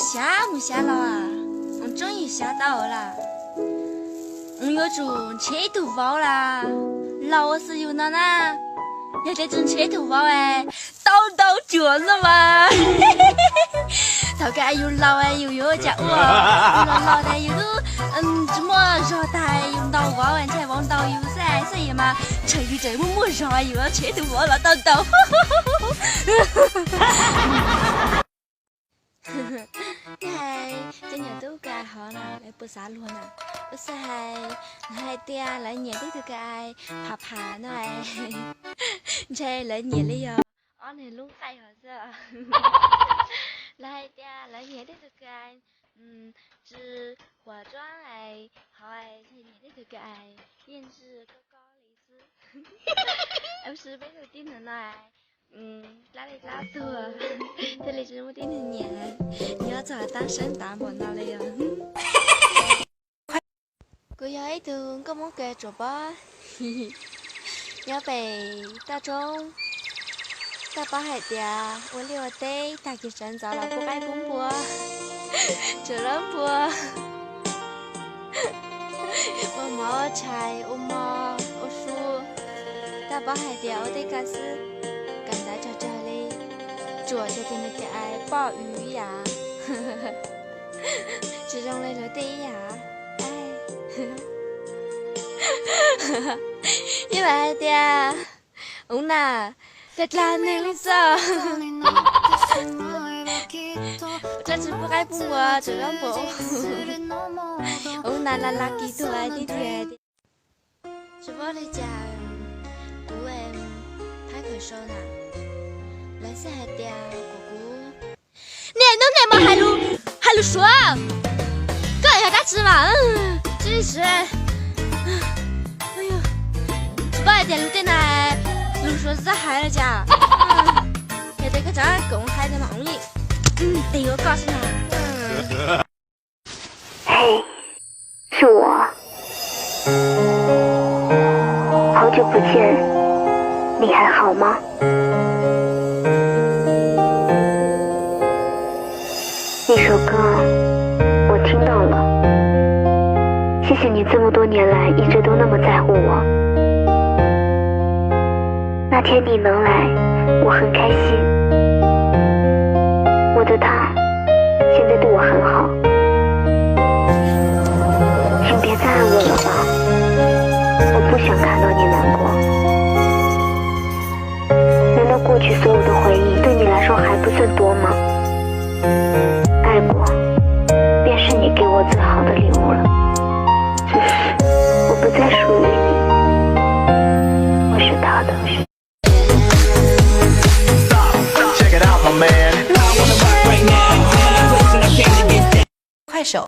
Xyav mus xyav los, mus tseeb yus xyav tau lawm. Mus yuav tsum nrhiav ib tug vauv los laus ua xwb yus no na. Yog tias tsis nrhiav ib tug vauv es tau ntau cuam no mas. Thaum kawg yus laus yus yuav ua cas ua, yus los laus tas yus twb tsis muaj zog tag, yus ntaus vauv ntshai vauv ntaus yus xwb xwb mas, ntshe yus tseem muaj muaj zog yus nrhiav tus vauv los tau ntau. Hais cov nyuam tub ka hov na, lawv puas xav luag na? Ua xwb hais, hais tias lawv nyiam tej tug ka ai phav phav no, ntshe lawv nyiam li yog ob niag lub qaij hov xwb. Lawv hais tias lawv nyiam tej tug ka ai tsis huam tsuab, hov ntshe nyiam tej tug ka ai yeej tsis koj koj li xwb. Ua si peb tug tib neeg no dab li dab tuag, thiaj li tsis muaj tib neeg nyiam, nyob txog tab seeb tav npaum no li os. Kuv yog ib tug nkauj Hmoob kws tsuas pob nyob pem toj roob, toj pob hais tias ua liaj ua teb tag kis sawv ntxov los pub qaib pub npua, tsuas zaub npua, ua mov ua tshais ua mov ua su, toj pob hais tias ua tej ko xwb, kawm ntawv tsawg tsawg li, tsuas tsuas tus niag ka ai poj ywg ib yam, tsis zoo li luag tej ib yam. Ib vas hais tias, ub na, peb dlaab neeg li xwb, ua dlaab tsi pub qaib pub npua tsuas zaub npua, ub na la la kis tuag tib tiag. Tsis paub li cas, kuv thaib khaws sau na, lawv xav hais tias kuv, kuv niaj hnub niaj hmo hais lus, hais lus Suav, koj yog dab tsi mas, tsis, tsis paub hais tias lus tej na, lus Suav txawj hais li cas, yog tias koj tseem koom hais tias mas ua li, tig ua koj xwb na. 嘿，是我。好久不见，你还好吗？那首歌我听到了，谢谢你这么多年来一直都那么在乎我。那天你能来，我很开心。我的他现在对我很好。 请别再爱我了吧，我不想看到你难过。难道过去所有的回忆对你来说还不算多吗？爱过，便是你给我最好的礼物了。我不再属于你，我是他的。 快手。